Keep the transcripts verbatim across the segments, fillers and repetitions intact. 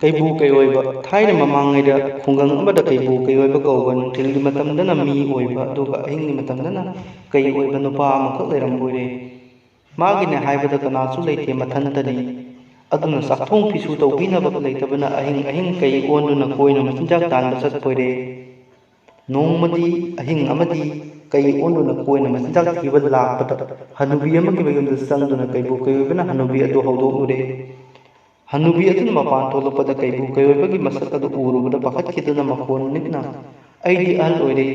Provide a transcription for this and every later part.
ꯀꯩꯕꯨ ꯀꯩꯑꯣꯏꯕ꯫ ꯊꯥꯏꯅ ꯃꯃꯥꯡꯉꯩꯗ ꯈꯨꯡꯒꯪ ꯑꯃꯗ ꯀꯩꯕꯨ ꯀꯩꯑꯣꯏꯕ ꯀꯧꯕ ꯅꯨꯡꯊꯤꯜꯒꯤ ꯃꯇꯝꯗꯅ ꯃꯤ ꯑꯣꯏꯕ, ꯑꯗꯨꯒ ꯑꯍꯤꯡꯒꯤ ꯃꯇꯝꯗꯅ ꯀꯩ ꯑꯣꯏꯕ ꯅꯨꯄꯥ ꯑꯃꯈꯛ ꯂꯩꯔꯝꯕ ꯑꯣꯏꯔꯦ꯫ ꯃꯥꯒꯤꯅꯦ ꯍꯥꯏꯕꯗ ꯀꯅꯥꯁꯨ ꯂꯩꯇꯦ, ꯃꯊꯟꯇꯅꯤ꯫ ꯑꯗꯨꯅ ꯆꯥꯛꯊꯣꯡ ꯐꯤꯁꯨ ꯇꯧꯕꯤꯅꯕ ꯂꯩꯇꯕꯅ ꯑꯍꯤꯡ ꯑꯍꯤꯡ ꯀꯩ ꯑꯣꯟꯗꯨꯅ ꯀꯣꯏꯅ ꯃꯆꯤꯟꯖꯥꯛ ꯇꯥꯟꯕ ꯆꯠꯄ ꯑꯣꯏꯔꯦ꯫ ꯅꯣꯡꯃꯗꯤ ꯑꯍꯤꯡ ꯑꯃꯗꯤ ꯀꯩ ꯑꯣꯟꯗꯨꯅ ꯀꯣꯏꯅ ꯃꯆꯤꯟꯖꯥꯛ ꯊꯤꯕ ꯂꯥꯛꯄꯗ ꯍꯅꯨꯕꯤ ꯑꯃꯒꯤ ꯃꯌꯨꯝꯗ ꯆꯪꯗꯨꯅ ꯀꯩꯕꯨ ꯀꯩꯑꯣꯏꯕꯅ ꯍꯅꯨꯕꯤ ꯑꯗꯨ ꯍꯧꯗꯣꯛꯂꯨꯔꯦ꯫ ꯍꯅꯨꯕꯤ ꯑꯗꯨꯅ ꯃꯄꯥꯟ ꯊꯣꯛꯂꯛꯄꯗ ꯀꯩꯕꯨ ꯀꯩꯑꯣꯏꯕꯒꯤ ꯃꯁꯛ ꯑꯗꯨ ꯎꯔꯨꯕꯗ ꯄꯥꯈꯠꯈꯤꯗꯨꯅ ꯃꯈꯣꯟ ꯅꯤꯛꯅ, "ꯑꯩꯗꯤ ꯑꯍꯜ ꯑꯣꯏꯔꯦ,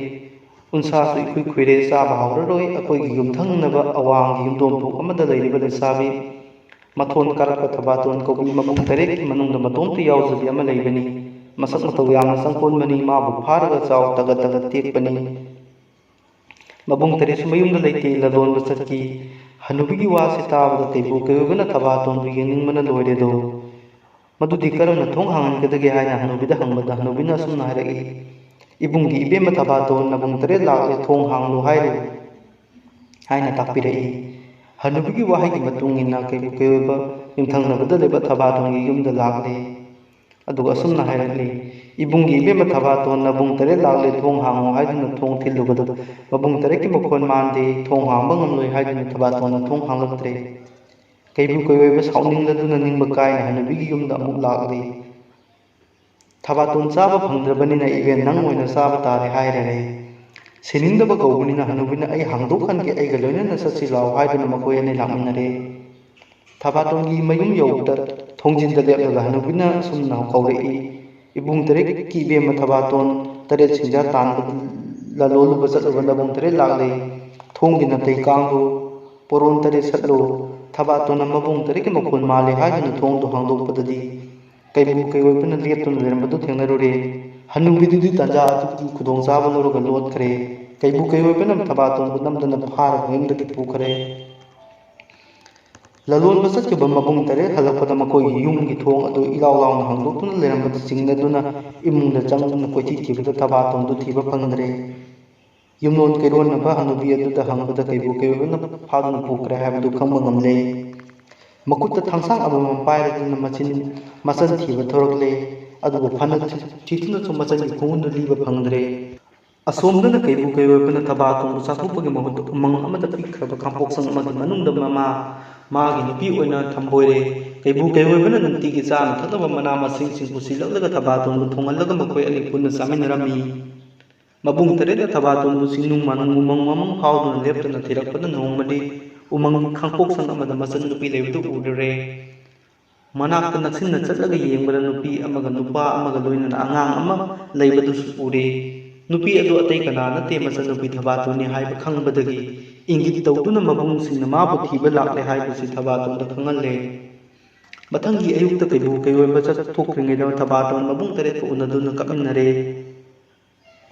ꯎꯟꯁꯥꯁꯨ ꯏꯈꯨꯏ ꯈꯨꯏꯔꯦ, ꯆꯥꯕ ꯍꯥꯎꯔꯔꯣꯏ, ꯑꯩꯈꯣꯏꯒꯤ ꯌꯨꯝꯊꯪꯅꯕ ꯑꯋꯥꯡꯒꯤ ꯌꯨꯝꯗꯣꯡꯄꯣꯛ ꯑꯃꯗ ꯂꯩꯔꯤꯕ ꯂꯩꯁꯥꯕꯤ ꯃꯊꯣꯟ ꯀꯥꯔꯛꯄ ꯊꯕꯥꯇꯣꯟ ꯀꯧꯕꯤ ꯃꯕꯨꯡ ꯇꯔꯦꯠꯀꯤ ꯃꯅꯨꯡꯗ ꯃꯇꯣꯝꯇ ꯌꯥꯎꯖꯕꯤ ꯑꯃ ꯂꯩꯕꯅꯤ꯫ ꯃꯁꯛ ꯃꯇꯧ ꯌꯥꯝꯅ ꯆꯪꯀꯣꯟꯕꯅꯤ, ꯃꯥꯕꯨ ꯐꯥꯔꯒ ꯆꯥꯎ, ꯇꯒꯠ ꯇꯒꯠ ꯇꯦꯛꯄꯅꯤ꯫ ꯃꯕꯨꯡ ꯇꯔꯦꯠꯁꯨ ꯃꯌꯨꯝꯗ ꯂꯩꯇꯦ, ꯂꯂꯣꯟꯕ ꯆꯠꯈꯤ꯫" ꯍꯅꯨꯕꯤꯒꯤ ꯋꯥꯁꯤ ꯇꯥꯕꯗ ꯀꯩꯕꯨ ꯀꯩꯑꯣꯏꯕꯅ ꯊꯕꯥꯇꯣꯟꯕꯨ ꯌꯦꯡꯅꯤꯡꯕꯅ ꯂꯣꯏꯔꯦꯗꯣ꯫ "ꯃꯗꯨꯗꯤ ꯀꯔꯝꯅ ꯊꯣꯡ ꯍꯥꯡꯍꯟꯒꯗꯒꯦ?" ꯍꯥꯏꯅ ꯍꯅꯨꯕꯤꯗ ꯍꯪꯕꯗ ꯍꯅꯨꯕꯤꯅ ꯑꯁꯨꯝꯅ ꯍꯥꯏꯔꯛꯏ, "ꯏꯕꯨꯡꯒꯤ ꯏꯕꯦꯝꯃ ꯊꯕꯥꯇꯣꯟ ꯅꯕꯨꯡ ꯇꯔꯦꯠ ꯂꯥꯛꯂꯦ, ꯊꯣꯡ ꯍꯥꯡꯂꯨ ꯍꯥꯏꯔꯨ" ꯍꯥꯏꯅ ꯇꯥꯛꯄꯤꯔꯛꯏ꯫ ꯍꯅꯨꯕꯤꯒꯤ ꯋꯥꯍꯩꯒꯤ ꯃꯇꯨꯡ ꯏꯟꯅ ꯀꯩꯕꯨ ꯀꯩꯑꯣꯏꯕ ꯌꯨꯝꯊꯪꯅꯕꯗ ꯂꯩꯕ ꯊꯕꯥꯇꯣꯟꯒꯤ ꯌꯨꯝꯗ ꯂꯥꯛꯂꯦ꯫ ꯑꯗꯨꯒ ꯑꯁꯨꯝꯅ ꯍꯥꯏꯔꯛꯂꯤ, "ꯏꯕꯨꯡꯒꯤ ꯏꯕꯦꯝꯃ ꯊꯕꯥꯇꯣꯟ ꯅꯕꯨꯡ ꯇꯔꯦꯠ ꯂꯥꯛꯂꯦ, ꯊꯣꯡ ꯍꯥꯡꯉꯨ" ꯍꯥꯏꯗꯨꯅ ꯊꯣꯡ ꯊꯤꯜꯂꯨꯕꯗ ꯃꯕꯨꯡ ꯇꯔꯦꯠꯀꯤ ꯃꯈꯣꯟ ꯃꯥꯟꯗꯦ, ꯊꯣꯡ ꯍꯥꯡꯕ ꯉꯝꯂꯣꯏ ꯍꯥꯏꯗꯨꯅ ꯊꯕꯥꯇꯣꯟꯅ ꯊꯣꯡ ꯍꯥꯡꯂꯛꯇ꯭ꯔꯦ꯫ ꯀꯩꯕꯨ ꯀꯩꯑꯣꯏꯕ ꯁꯥꯎꯅꯤꯡꯂꯗꯨꯅ ꯅꯤꯡꯕ ꯀꯥꯏꯅ ꯍꯅꯨꯕꯤꯒꯤ ꯌꯨꯝꯗ ꯑꯃꯨꯛ ꯂꯥꯛꯂꯤ꯫ "ꯊꯕꯥꯇꯣꯟ ꯆꯥꯕ ꯐꯪꯗ꯭ꯔꯕꯅꯤꯅ ꯏꯕꯦꯟ ꯅꯪ ꯑꯣꯏꯅ ꯆꯥꯕ ꯇꯥꯔꯦ" ꯍꯥꯏꯔꯔꯦ꯫ ꯁꯤꯅꯤꯡꯗꯕ ꯀꯧꯕꯅꯤꯅ ꯍꯅꯨꯕꯤꯅ "ꯑꯩ ꯍꯥꯡꯗꯣꯛꯍꯟꯒꯦ, ꯑꯩꯒ ꯂꯣꯏꯅꯅ ꯆꯠꯁꯤ ꯂꯥꯎ" ꯍꯥꯏꯗꯨꯅ ꯃꯈꯣꯏ ꯑꯅꯤ ꯂꯥꯛꯃꯤꯟꯅꯔꯦ꯫ ꯊꯕꯥꯇꯣꯟꯒꯤ ꯃꯌꯨꯝ ꯌꯧꯕꯗ ꯊꯣꯡꯖꯤꯟꯗ ꯂꯦꯞꯂꯒ ꯍꯅꯨꯕꯤꯅ ꯑꯁꯨꯝꯅ ꯀꯧꯔꯛꯏ, "ꯏꯕꯨꯡ ꯇꯔꯦꯠꯀꯤ ꯏꯕꯦꯝꯃ ꯊꯕꯥꯇꯣꯟ ꯇꯔꯦꯠ ꯁꯤꯡꯖꯥ ꯇꯥꯟꯕ ꯂꯂꯣꯜꯂꯨꯕ ꯆꯠꯂꯨꯕ ꯅꯕꯨꯡ ꯇꯔꯦꯠ ꯂꯥꯛꯂꯦ꯫ ꯊꯣꯡꯒꯤ ꯅꯥꯇꯩ ꯀꯥꯡꯂꯨ, ꯄꯣꯔꯣꯟ ꯇꯔꯦꯠ ꯁꯠꯂꯨ꯫" ꯊꯕꯥꯇꯣꯟꯅ ꯃꯕꯨꯡ ꯇꯔꯦꯠꯀꯤ ꯃꯈꯣꯟ ꯃꯥꯜꯂꯦ ꯍꯥꯏꯗꯨꯅ ꯊꯣꯡꯗꯨ ꯍꯥꯡꯗꯣꯛꯄꯗꯗꯤ ꯀꯩꯕꯨ ꯀꯩꯑꯣꯏꯕꯅ ꯂꯦꯞꯇꯨꯅ ꯂꯩꯔꯝꯕꯗꯨ ꯊꯦꯡꯅꯔꯨꯔꯦ꯫ ꯍꯅꯨꯕꯤꯗꯨꯗꯤ ꯇꯥꯟꯖꯥ ꯑꯗꯨꯒꯤ ꯈꯨꯗꯣꯡꯆꯥꯕ ꯂꯧꯔꯒ ꯂꯣꯠꯈ꯭ꯔꯦ꯫ ꯀꯩꯕꯨ ꯀꯩꯑꯣꯏꯕꯅ ꯊꯕꯥꯇꯣꯟꯕꯨ ꯅꯝꯗꯅ ꯐꯥꯔꯒ ꯃꯌꯨꯝꯗꯒꯤ ꯄꯨꯈ꯭ꯔꯦ꯫ ꯂꯂꯣꯟꯕ ꯆꯠꯈꯤꯕ ꯃꯕꯨꯡ ꯇꯔꯦꯠ ꯍꯜꯂꯛꯄꯗ ꯃꯈꯣꯏꯒꯤ ꯌꯨꯝꯒꯤ ꯊꯣꯡ ꯑꯗꯨ ꯏꯂꯥꯎ ꯂꯥꯎꯅ ꯍꯥꯡꯗꯣꯛꯇꯨꯅ ꯂꯩꯔꯝꯕꯗ ꯆꯤꯡꯅꯗꯨꯅ ꯏꯃꯨꯡꯗ ꯆꯪꯗꯨꯅ ꯀꯣꯏꯊꯤ ꯊꯤꯕꯗ ꯊꯕꯥꯇꯣꯟꯗꯨ ꯊꯤꯕ ꯐꯪꯗ꯭ꯔꯦ꯫ ꯌꯨꯝꯂꯣꯟ ꯀꯩꯔꯣꯟꯅꯕ ꯍꯅꯨꯕꯤ ꯑꯗꯨꯗ ꯍꯪꯕꯗ ꯀꯩꯕꯨ ꯀꯩꯑꯣꯏꯕꯅ ꯐꯥꯗꯨꯅ ꯄꯨꯈ꯭ꯔꯦ ꯍꯥꯏꯕꯗꯨ ꯈꯪꯕ ꯉꯝꯂꯦ꯫ ꯃꯈꯨꯠꯇ ꯊꯥꯡꯁꯥꯡ ꯑꯃꯃꯝ ꯄꯥꯏꯔꯗꯨꯅ ꯃꯆꯤꯟ ꯃꯆꯟ ꯊꯤꯕ ꯊꯣꯔꯛꯂꯦ꯫ ꯑꯗꯨꯕꯨ ꯐꯅ ꯊꯤ-, ꯊꯤꯗꯨꯅꯁꯨ ꯃꯆꯟꯒꯤ ꯈꯣꯡꯒꯨꯟꯗꯨ ꯂꯤꯕ ꯐꯪꯗ꯭ꯔꯦ꯫ ꯑꯁꯣꯝꯗꯅ ꯀꯩꯕꯨ ꯀꯩꯑꯣꯏꯕꯅ ꯊꯕꯥꯇꯣꯟꯕꯨ ꯆꯥꯊꯣꯛꯄꯒꯤ ꯃꯍꯨꯠꯇ ꯎꯃꯪ ꯑꯃꯗ ꯄꯤꯛꯈ꯭ꯔꯕ ꯈꯥꯡꯄꯣꯛꯁꯪ ꯑꯃꯒꯤ ꯃꯅꯨꯡꯗ ꯃꯃꯥ ꯃꯥꯒꯤ ꯅꯨꯄꯤ ꯑꯣꯏꯅ ꯊꯝꯕꯣꯏꯔꯦ꯫ ꯀꯩꯕꯨ ꯀꯩꯑꯣꯏꯕꯅ ꯅꯨꯡꯇꯤꯒꯤ ꯆꯥꯅ ꯊꯛꯅꯕ ꯃꯅꯥ ꯃꯁꯤꯡꯁꯤꯡ ꯄꯨꯁꯤꯜꯂꯛꯂꯒ ꯊꯕꯥꯇꯣꯟꯕꯨ ꯊꯣꯡꯍꯜꯂꯒ ꯃꯈꯣꯏ ꯑꯅꯤ ꯄꯨꯟꯅ ꯆꯥꯃꯤꯟꯅꯔꯝꯃꯤ꯫ ꯃꯕꯨꯡ ꯇꯔꯦꯠꯅ ꯊꯕꯥꯇꯣꯟꯕꯨ ꯆꯤꯡꯅꯨꯡ ꯃꯥꯅꯨꯡ ꯎꯃꯪ ꯋꯥꯃꯪ ꯐꯥꯎꯗꯨꯅ ꯂꯦꯞꯇꯅ ꯊꯤꯔꯛꯄꯗ ꯅꯣꯡꯃꯗꯤ ꯎꯃꯪꯒꯤ ꯈꯥꯡꯄꯣꯛꯁꯪ ꯑꯃꯗ ꯃꯆꯟꯅꯨꯄꯤ ꯂꯩꯕꯗꯨ ꯎꯔꯨꯔꯦ꯫ ꯃꯅꯥꯛꯇ ꯅꯛꯁꯤꯟꯅ ꯆꯠꯂꯒ ꯌꯦꯡꯕꯗ ꯅꯨꯄꯤ ꯑꯃꯒ ꯅꯨꯄꯥ ꯑꯃꯒ ꯂꯣꯏꯅꯅ ꯑꯉꯥꯡ ꯑꯃ ꯂꯩꯕꯗꯨꯁꯨ ꯎꯔꯦ꯫ ꯅꯨꯄꯤ ꯑꯗꯨ ꯑꯇꯩ ꯀꯅꯥ ꯅꯠꯇꯦ, ꯃꯆꯟꯅꯨꯄꯤ ꯊꯕꯥꯇꯣꯟꯅꯤ ꯍꯥꯏꯕ ꯈꯪꯕꯗꯒꯤ ꯏꯪꯒꯤꯠ ꯇꯧꯗꯨꯅ ꯃꯕꯨꯡꯁꯤꯡꯅ ꯃꯥꯕꯨ ꯊꯤꯕ ꯂꯥꯛꯂꯦ ꯍꯥꯏꯕꯁꯤ ꯊꯕꯥꯇꯣꯟꯗ ꯈꯪꯍꯜꯂꯦ꯫ ꯃꯊꯪꯒꯤ ꯑꯌꯨꯛꯇ ꯀꯩꯕꯨ ꯀꯩꯑꯣꯏꯕ ꯆꯠꯊꯣꯛꯇ꯭ꯔꯤꯉꯩꯗ ꯊꯕꯥꯇꯣꯟ ꯃꯕꯨꯡ ꯇꯔꯦꯠꯀ ꯎꯅꯗꯨꯅ ꯀꯞꯃꯤꯟꯅꯔꯦ꯫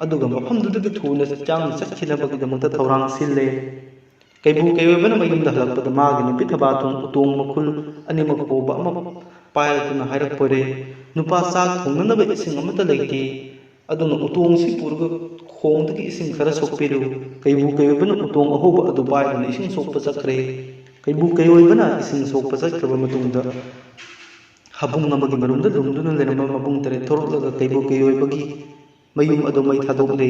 ꯑꯗꯨꯒ ꯃꯐꯝꯗꯨꯗꯒꯤ ꯊꯨꯅ ꯌꯥꯡꯅ ꯆꯠꯈꯤꯅꯕꯒꯤꯗꯃꯛꯇ ꯊꯧꯔꯥꯡ ꯁꯤꯜꯂꯦ꯫ ꯀꯩꯕꯨ ꯀꯩꯑꯣꯏꯕꯅ ꯃꯌꯨꯝꯗ ꯍꯜꯂꯛꯄꯗ ꯃꯥꯒꯤ ꯅꯨꯄꯤ ꯊꯕꯥꯇꯣꯟ ꯎꯇꯣꯡ ꯃꯈꯨꯜ ꯑꯅꯤꯃꯛ ꯍꯣꯕ ꯑꯃ ꯄꯥꯏꯔꯗꯨꯅ ꯍꯥꯏꯔꯛꯄꯣꯔꯦ, "ꯅꯨꯄꯥ ꯆꯥꯛ ꯊꯣꯡꯅꯅꯕ ꯏꯁꯤꯡ ꯑꯃꯠꯇ ꯂꯩꯇꯦ, ꯑꯗꯨꯅ ꯎꯇꯣꯡꯁꯤ ꯄꯨꯔꯒ ꯈꯣꯡꯗꯒꯤ ꯏꯁꯤꯡ ꯈꯔ ꯁꯣꯛꯄꯤꯔꯨ꯫" ꯀꯩꯕꯨ ꯀꯩꯑꯣꯏꯕꯅ ꯎꯇꯣꯡ ꯑꯍꯣꯕ ꯑꯗꯨ ꯄꯥꯏꯗꯨꯅ ꯏꯁꯤꯡ ꯁꯣꯛꯄ ꯆꯠꯈ꯭ꯔꯦ꯫ ꯀꯩꯕꯨ ꯀꯩꯑꯣꯏꯕꯅ ꯏꯁꯤꯡ ꯁꯣꯛꯄ ꯆꯠꯈ꯭ꯔꯕ ꯃꯇꯨꯡꯗ ꯍꯥꯕꯨꯡ ꯑꯃꯒꯤ ꯃꯔꯨꯝꯗ ꯂꯨꯝꯗꯨꯅ ꯂꯩꯔꯝꯕ ꯃꯕꯨꯡ ꯇꯔꯦꯠ ꯊꯣꯔꯛꯂꯒ ꯀꯩꯕꯨ ꯀꯩꯑꯣꯏꯕꯒꯤ ꯃꯌꯨꯝ ꯑꯗꯨ ꯃꯩ ꯊꯥꯗꯣꯛꯂꯦ꯫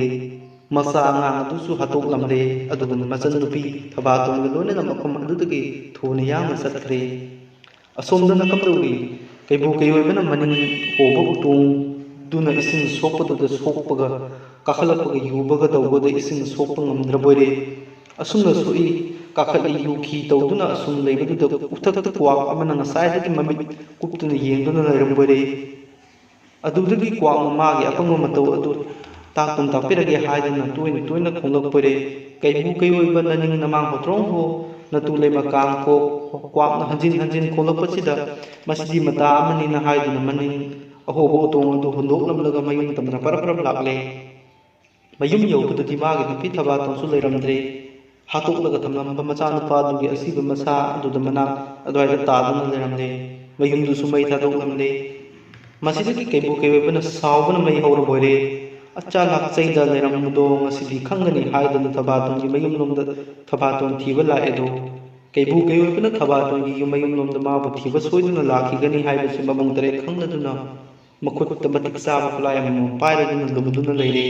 ꯃꯆꯥ ꯑꯉꯥꯡ ꯑꯗꯨꯁꯨ ꯍꯥꯠꯇꯣꯛꯂꯝꯂꯦ꯫ ꯑꯗꯨꯒ ꯃꯆꯟꯅꯨꯄꯤ ꯊꯕꯥꯇꯣꯟꯒ ꯂꯣꯏꯅꯅ ꯃꯐꯝ ꯑꯗꯨꯗꯒꯤ ꯊꯨꯅ ꯌꯥꯡꯅ ꯆꯠꯈ꯭ꯔꯦ꯫ ꯑꯁꯣꯝꯗꯅ ꯀꯝꯗꯧꯔꯤ? ꯀꯩꯕꯨ ꯀꯩꯑꯣꯏꯕꯅ ꯃꯅꯤꯡ ꯍꯣꯕ ꯎꯇꯣꯡꯗꯨꯅ ꯏꯁꯤꯡ ꯁꯣꯛꯄꯗꯨꯗ ꯁꯣꯛꯄꯒ ꯀꯥꯈꯠꯂꯛꯄꯒ ꯌꯨꯕꯒ ꯇꯧꯕꯗ ꯏꯁꯤꯡ ꯁꯣꯛꯄ ꯉꯝꯗ꯭ꯔꯕꯣꯏꯔꯦ꯫ ꯑꯁꯨꯝꯅ ꯁꯣꯛꯏ ꯀꯥꯈꯠꯂꯤ ꯌꯨꯈꯤ ꯇꯧꯗꯨꯅ ꯑꯁꯨꯝ ꯂꯩꯕꯗꯨꯗ ꯎꯊꯛꯇ ꯀ꯭ꯋꯥꯛ ꯑꯃꯅ ꯉꯁꯥꯏꯗꯒꯤ ꯃꯃꯤꯠ ꯀꯨꯞꯇꯨꯅ ꯌꯦꯡꯗꯨꯅ ꯂꯩꯔꯝꯕꯣꯏꯔꯦ꯫ ꯑꯗꯨꯗꯒꯤ ꯀ꯭ꯋꯥꯛꯅ ꯃꯥꯒꯤ ꯑꯄꯪꯕ ꯃꯇꯧ ꯑꯗꯨ ꯇꯥꯛꯇꯨꯝ ꯇꯥꯛꯄꯤꯔꯒꯦ ꯍꯥꯏꯗꯨꯅ ꯇꯣꯏꯅ ꯇꯣꯏꯅ ꯈꯣꯡꯂꯛꯄꯣꯏꯔꯦ꯫ ꯀꯩꯕꯨ ꯀꯩꯑꯣꯏꯕ ꯅꯅꯤꯡ ꯅꯃꯥꯡ ꯍꯣꯇ꯭ꯔꯣꯡ ꯍꯣ ꯅꯇꯨ ꯂꯩꯃ ꯀꯥꯡ ꯀꯣꯛ꯫ ꯀ꯭ꯋꯥꯛꯅ ꯍꯟꯖꯤꯟ ꯍꯟꯖꯤꯟ ꯈꯣꯡꯂꯛꯄꯁꯤꯗ ꯃꯁꯤꯗꯤ ꯃꯇꯥ ꯑꯃꯅꯤꯅ ꯍꯥꯏꯗꯨꯅ ꯃꯅꯤꯡ ꯑꯍꯣꯕ ꯎꯇꯣꯡ ꯑꯗꯨ ꯍꯨꯟꯗꯣꯛꯂꯝꯂꯒ ꯃꯌꯨꯝ ꯇꯝꯅ ꯄꯔꯞ ꯄꯔꯞ ꯂꯥꯛꯂꯦ꯫ ꯃꯌꯨꯝ ꯌꯧꯕꯗꯗꯤ ꯃꯥꯒꯤ ꯅꯨꯄꯤ ꯊꯕꯥꯇꯣꯟꯁꯨ ꯂꯩꯔꯝꯗ꯭ꯔꯦ꯫ ꯍꯥꯠꯇꯣꯛꯂꯒ ꯊꯝꯂꯝꯕ ꯃꯆꯥꯅꯨꯄꯥꯗꯨꯒꯤ ꯑꯁꯤꯕ ꯃꯁꯥ ꯑꯗꯨꯗ ꯃꯅꯥꯛ ꯑꯗꯨꯋꯥꯏꯗ ꯇꯥꯗꯨꯅ ꯂꯩꯔꯝꯂꯦ꯫ ꯃꯌꯨꯝꯗꯨꯁꯨ ꯃꯩ ꯊꯥꯗꯣꯛꯂꯝꯂꯦ꯫ ꯃꯁꯤꯗꯒꯤ ꯀꯩꯕꯨ ꯀꯩꯑꯣꯏꯕꯅ ꯁꯥꯎꯕꯅ ꯃꯩ ꯍꯧꯔꯕꯣꯏꯔꯦ꯫ "ꯑꯆꯥ ꯂꯥꯛꯆꯩꯗ ꯂꯩꯔꯝꯕꯗꯣ ꯉꯁꯤꯗꯤ ꯈꯪꯒꯅꯤ" ꯍꯥꯏꯗꯨꯅ ꯊꯕꯥꯇꯣꯟꯒꯤ ꯃꯌꯨꯝꯂꯣꯝꯗ ꯊꯕꯥꯇꯣꯟ ꯊꯤꯕ ꯂꯥꯛꯑꯦꯗꯣ꯫ ꯀꯩꯕꯨ ꯀꯩꯑꯣꯏꯕꯅ ꯊꯕꯥꯇꯣꯟꯒꯤ ꯌꯨꯝ ꯃꯌꯨꯝꯂꯣꯝꯗ ꯃꯥꯕꯨ ꯊꯤꯕ ꯁꯣꯏꯗꯅ ꯂꯥꯛꯈꯤꯒꯅꯤ ꯍꯥꯏꯕꯁꯤ ꯃꯕꯨꯡ ꯇꯔꯦꯠ ꯈꯪꯂꯗꯨꯅ ꯃꯈꯨꯠꯇ ꯃꯇꯤꯛ ꯆꯥꯕ ꯈꯨꯠꯂꯥꯏ ꯑꯃꯃꯝ ꯄꯥꯏꯔꯗꯨꯅ ꯂꯨꯝꯗꯨꯅ ꯂꯩꯔꯦ꯫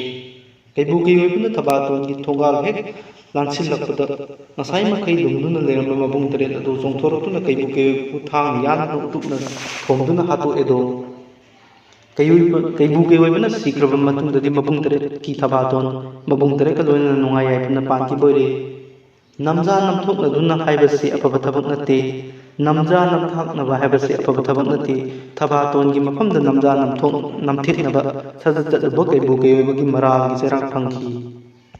ꯀꯩꯕꯨ ꯀꯩꯑꯣꯏꯕꯅ ꯊꯕꯥꯇꯣꯟꯒꯤ ꯊꯣꯡꯒꯥꯜ ꯍꯦꯛ ꯂꯥꯟꯁꯤꯜꯂꯛꯄꯗ ꯉꯁꯥꯏ ꯃꯈꯩ ꯂꯨꯝꯗꯨꯅ ꯂꯩꯔꯝꯕ ꯃꯕꯨꯡ ꯇꯔꯦꯠ ꯑꯗꯨ ꯆꯣꯡꯊꯣꯔꯛꯇꯨꯅ ꯀꯩꯕꯨ ꯀꯩꯑꯣꯏꯕꯕꯨ ꯊꯥꯡꯅ ꯌꯥꯟꯗꯨꯅ ꯎꯇꯨꯞꯅ ꯊꯣꯝꯗꯨꯅ ꯍꯥꯠꯇꯣꯛꯑꯦꯗꯣ꯫ ꯀꯩꯕꯨ ꯀꯩꯕꯨ ꯀꯩꯑꯣꯏꯕꯅ ꯁꯤꯈ꯭ꯔꯕ ꯃꯇꯨꯡꯗꯗꯤ ꯃꯕꯨꯡ ꯇꯔꯦꯠꯀꯤ ꯊꯕꯥꯇꯣꯟ ꯃꯕꯨꯡ ꯇꯔꯦꯠꯀ ꯂꯣꯏꯅꯅ ꯅꯨꯡꯉꯥꯏ ꯌꯥꯏꯐꯅ ꯄꯥꯟꯈꯤꯕ ꯑꯣꯏꯔꯦ꯫ ꯅꯝꯖꯥ ꯅꯝꯊꯣꯛꯅꯗꯨꯅ ꯍꯥꯏꯕꯁꯤ ꯑꯐꯕ ꯊꯕꯛ ꯅꯠꯇꯦ꯫ ꯅꯝꯖꯥ ꯅꯝꯊꯥꯛꯅꯕ ꯍꯥꯏꯕꯁꯤ ꯑꯐꯕ ꯊꯕꯛ ꯅꯠꯇꯦ꯫ ꯊꯕꯥꯇꯣꯟꯒꯤ ꯃꯐꯝꯗ ꯅꯝꯖꯥ ꯅꯝꯊꯣꯛ ꯅꯝꯊꯦꯛꯅꯕ ꯁꯥꯖꯠ ꯆꯠꯂꯨꯕ ꯀꯩꯕꯨ ꯀꯩꯑꯣꯏꯕꯒꯤ ꯃꯔꯥꯜꯒꯤ ꯆꯩꯔꯥꯛ ꯐꯪꯈꯤ꯫